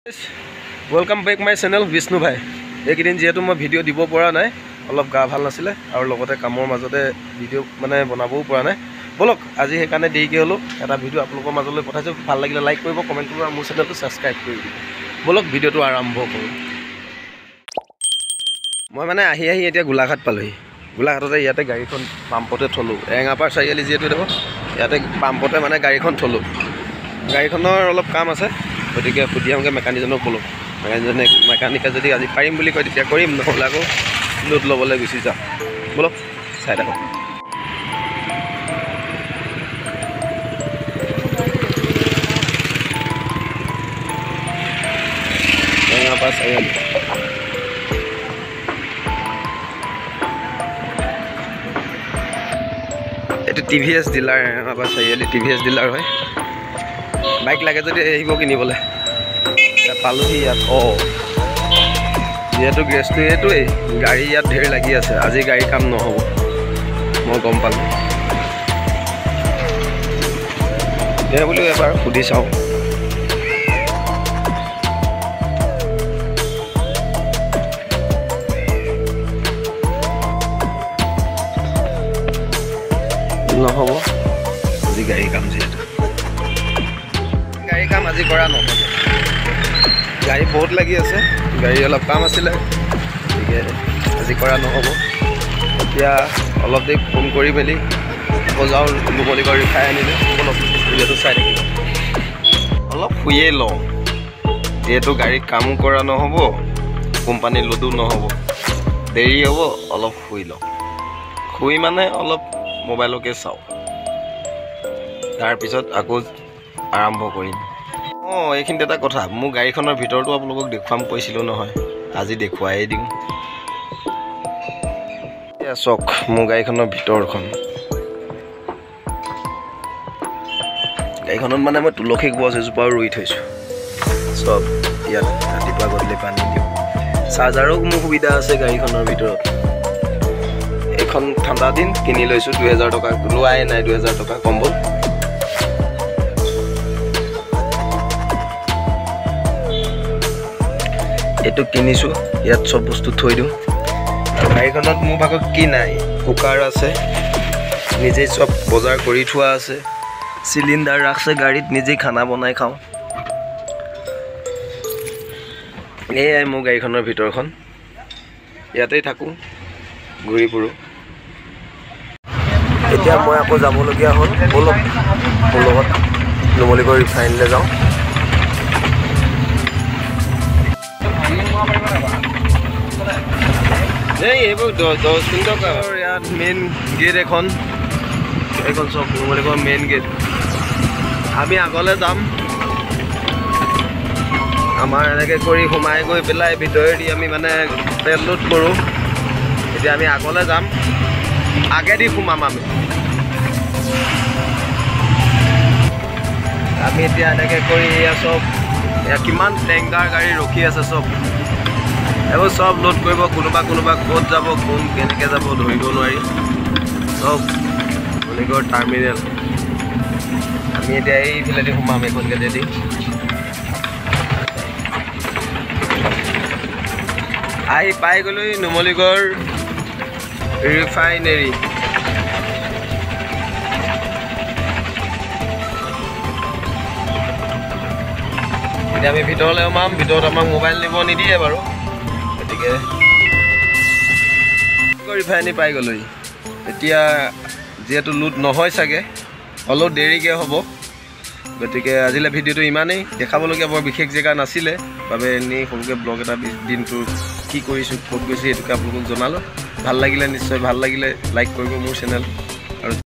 Welcome back my channel Bishnu ভাই। এইকেইদিন যিহেতু মই ভিডিঅ' দিব পৰা নাই, অলপ গা ভাল নাছিলে আৰু লগতে কামৰ মাজতে ভিডিঅ' মানে বনাবও পৰা নাই। ব'লক আজি সেইকাৰণে দেৰিকৈ হ'লেও এটা ভিডিঅ' আপোনালোকৰ মাজলৈ পঠাইছোঁ। ভাল লাগিলে লাইক কৰিব, কমেণ্ট কৰিব আৰু মোৰ চেনেলটো ছাবস্ক্ৰাইব কৰি দিব। ব'লক ভিডিঅ'টো আৰম্ভ কৰোঁ। মই মানে আহি আহি এতিয়া গোলাঘাট পালোহি। গোলাঘাটতে ইয়াতে গাড়ীখন পাম্পতে থ'লোঁ। এৰেঙাপাৰ চাৰিআলি যিহেতু দেখোঁ, ইয়াতে পাম্পতে মানে গাড়ীখন থ'লোঁ। গাড়ীখনৰ অলপ কাম আছে, গতিকে সুধি আহোঁগৈ মেকানিকজনক ক'লোঁ। মেকানিকে যদি আজি পাৰিম বুলি কয় তেতিয়া কৰিম, নহ'লে আকৌ লোড ল'বলৈ গুচি যাম। ব'লক চাই থাকক। এৰেঙাপাৰ চাৰিআলি। এইটো TVS dealer, Erengapar চাৰিআলি TVS dealer হয়। বাইক লাগে যদি আহিব কিনিবলৈ। পালোহি ইয়াত। অঁ, যিহেতু গেছটো এইটোৱেই, গাড়ী ইয়াত ধেৰ লাগি আছে। আজি গাড়ী কাম নহ'ব, মই গম পালোঁ। দে বোলো এবাৰ সুধি চাওঁ। নহ'ব আজি গাড়ী কাম, যিহেতু গাড়ী কাম আজি কৰা নহ'ব। গাড়ী বহুত লাগি আছে, গাড়ী অলপ কাম আছিলে, গতিকে আজি কৰা নহ'ব। এতিয়া অলপ দেৰি ফোন কৰি মেলি আকৌ যাওঁ নুমলীগড় ৰিফাইনেৰীলৈ। অলপ ভিডিঅ'টো চাই থাকিব। অলপ শুইয়ে লওঁ, যিহেতু গাড়ীত কামো কৰা নহ'ব, কোম্পানীৰ লোডো নহ'ব, দেৰি হ'ব। অলপ শুই লওঁ। শুই মানে অলপ মোবাইলকে চাওঁ, তাৰপিছত আকৌ আৰম্ভ কৰিম। অঁ, এইখিনিতে এটা কথা, মোৰ গাড়ীখনৰ ভিতৰতো আপোনালোকক দেখুৱাম কৈছিলোঁ নহয়, আজি দেখুৱাই দিওঁ। এয়া চাওক মোৰ গাড়ীখনৰ ভিতৰখন। গাড়ীখনত মানে মই তুলসী গছ এজোপাও ৰুই থৈছোঁ। চব ইয়াত ৰাতিপুৱা গধূলি পানী দিওঁ। চাৰ্জাৰো মোৰ সুবিধা আছে গাড়ীখনৰ ভিতৰত। এইখন ঠাণ্ডা দিন কিনি লৈছোঁ 2000 টকা, লোৱাই নাই 2000 টকা কম্বল। এইটো কিনিছোঁ, ইয়াত চব বস্তু থৈ দিওঁ। গাড়ীখনত মোৰ ভাগত কি নাই, কুকাৰ আছে, নিজেই চব বজাৰ কৰি থোৱা আছে, চিলিণ্ডাৰ ৰাখছে গাড়ীত, নিজেই খানা বনাই খাওঁ। এয়াই মোৰ গাড়ীখনৰ ভিতৰখন। ইয়াতেই থাকোঁ, ঘূৰি ফুৰোঁ। এতিয়া মই আকৌ যাবলগীয়া হ'ল। ব'লক মোৰ লগত নুমলীগড় ৰিফাইনেৰীলৈ যাওঁ। এই এইবোৰ 10 টকা। ইয়াত মেইন গেট এখন, এইখন চব নুমলীগড় মেইন গেট। আমি আগলৈ যাম। আমাৰ এনেকৈ কৰি সোমাই গৈ পেলাই ভিতৰেদি আমি মানে তেল লোড কৰোঁ। এতিয়া আমি আগলৈ যাম, আগেদি সোমাম আমি। আমি এতিয়া এনেকৈ কৰি এয়া চব, এয়া কিমান টেংকাৰ গাড়ী ৰখি আছে, চব এইবোৰ চব লোড কৰিব। কোনোবা কোনোবা ক'ত যাব, কোন কেনেকৈ যাব ধৰিব নোৱাৰি। চব নুমলীগড় টাৰ্মিনেল। আমি এতিয়া এইফালেদি সোমাম, এইখন গেটেদি। আহি পাই গ'লোঁ নুমলীগড় ৰিফাইনেৰী। এতিয়া আমি ভিতৰলৈ সোমাম। ভিতৰত আমাক মোবাইল নিব নিদিয়ে বাৰু, গতিকে ৰিফাইনেৰী পাই গ'লোহি। এতিয়া যিহেতু লোড নহয় চাগে, অলপ দেৰিকৈ হ'ব, গতিকে আজিলৈ ভিডিঅ'টো ইমানেই। দেখাবলগীয়া বৰ বিশেষ জেগা নাছিলে বাবে এনেই সৰুকৈ ব্লগ এটা দিনটোৰ কি কৰিছোঁ, ক'ত গৈছোঁ সেইটোকে আপোনালোকক জনালোঁ। ভাল লাগিলে নিশ্চয়, ভাল লাগিলে লাইক কৰিব মোৰ চেনেল।